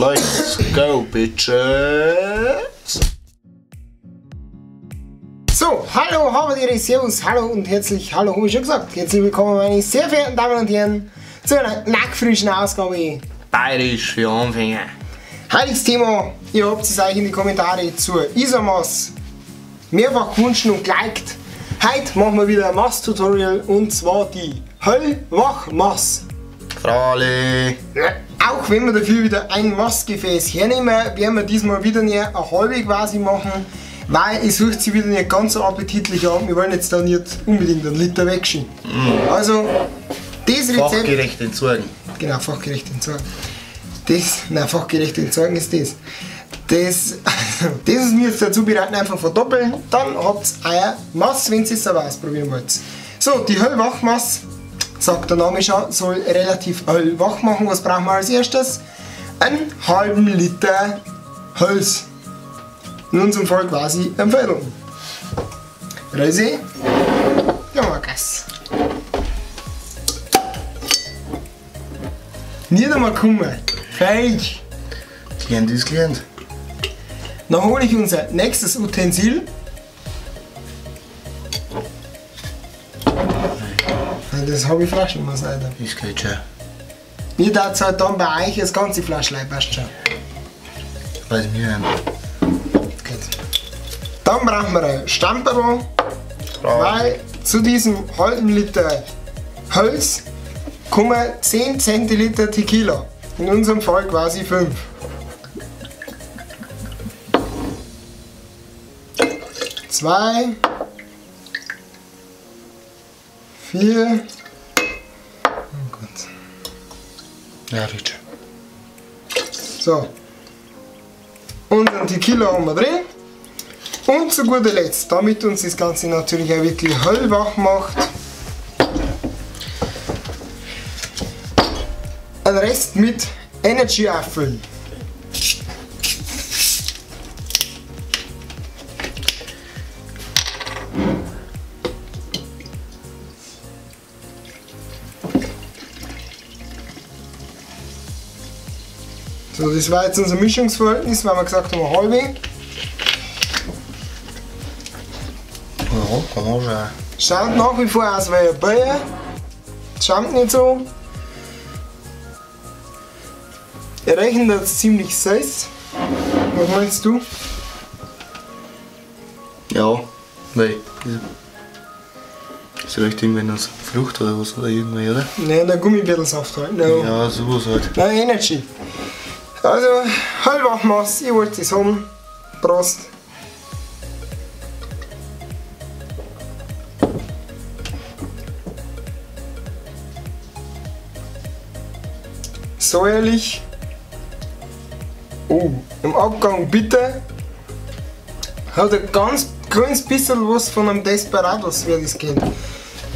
Let's go, bitches! So, hallo, habe Servus, hallo und herzlich, hallo, habe ich schon gesagt. Herzlich willkommen, meine sehr verehrten Damen und Herren, zu einer nackfrischen Ausgabe Bayerisch für Anfänger. Heutiges Thema, ihr habt es euch in die Kommentare zur Isar-Mass mehrfach gewünscht und geliked. Heute machen wir wieder ein Mass-Tutorial und zwar die Höllwach-Mass. Frale. Ja, auch wenn wir dafür wieder ein Massgefäß hernehmen, werden wir diesmal wieder nicht eine halbe quasi machen, weil es riecht sich wieder nicht ganz so appetitlich an. Wir wollen jetzt da nicht unbedingt einen Liter wegschieben. Mm. Also, das Rezept. Fachgerecht entsorgen. Genau, fachgerecht entsorgen. Das, nein, fachgerecht entsorgen ist das. Das, das ist mir jetzt dazu bereiten, einfach verdoppeln. Dann habt ihr euer Mass, wenn ihr es selber ausprobieren wollt. So, die Höllwachmass, sagt der Name schon, soll relativ hellwach machen. Was brauchen wir als erstes? Einen halben Liter Holz. In unserem Fall quasi ein Viertel. Rösi, ja, mal Gas. Nicht einmal kommen. Feig. Klient ist Klient. Dann hole ich unser nächstes Utensil. Das habe ich Flaschenmaß, Alter. Das geht schon. Mir darf halt dann bei euch das ganze Flaschlein, passt schon. Weiß mir nicht. Gut. Dann brauchen wir ein Stamperl, weil zu diesem halben Liter Holz kommen 10 Zentiliter Tequila. In unserem Fall quasi 5. 2, 4. Oh Gott. Ja, bitte. So. Unseren Tequila haben wir drin. Und zu guter Letzt, damit uns das Ganze natürlich auch wirklich hellwach macht, einen Rest mit Energy auffüllen. So, das war jetzt unser Mischungsverhältnis, weil wir gesagt haben, eine halbe. Ja, kann man schon. Schaut nach wie vor aus wie ein Bier. Schaut nicht so. Wir rechnen das ziemlich süß. Was meinst du? Ja, weil ist vielleicht irgendwann als Frucht oder was oder irgendwie, oder? Nein, der Gummibärlsaft halt. No. Ja, sowas halt. Nein, Energy. Also, Höllwachmass, ihr wollt es haben. Prost. Säuerlich. Oh, im Abgang bitte. Hat ein ganz kleines bisschen was von einem Desperados, wer das kennt.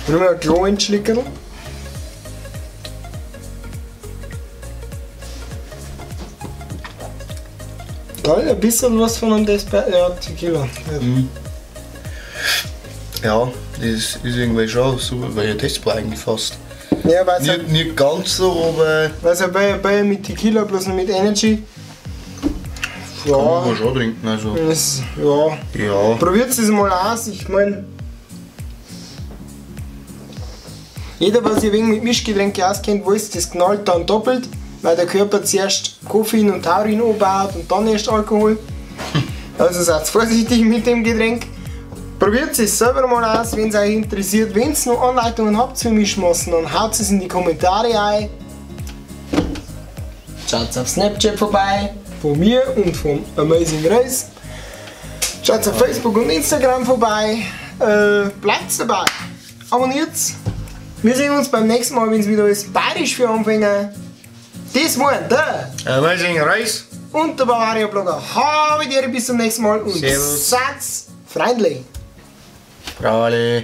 Drüber ein kleinen Schlickerl. Ein bisschen was von einem Desperado. Ja, Tequila. Ja. Mhm. Ja, das ist irgendwie schon super, weil ja Despo eigentlich fast. Ja, weil's nicht, halt, nicht ganz so, aber. Weil es ja bei mit Tequila, bloß noch mit Energy. Ja. Kann man schon trinken, also. Das, ja. Ja. Probiert es mal aus, ich meine. Jeder, was sich ein wenig mit Mischgetränken auskennt, weiß, das knallt dann doppelt, weil der Körper zuerst Koffein und Taurin anbaut und dann erst Alkohol. Also seid vorsichtig mit dem Getränk. Probiert es selber mal aus, wenn es euch interessiert. Wenn ihr noch Anleitungen habt für Mischmassen, dann haut es in die Kommentare ein. Schaut auf Snapchat vorbei, von mir und vom Amazing Race. Schaut auf Facebook und Instagram vorbei. Bleibt dabei. Abonniert. Wir sehen uns beim nächsten Mal, wenn es wieder ist Bayerisch für Anfänger. Das war der Amazing Race und der Bavaria Blogger. Habe die Ehre, bis zum nächsten Mal und Servus. Satz freundlich. Bravo.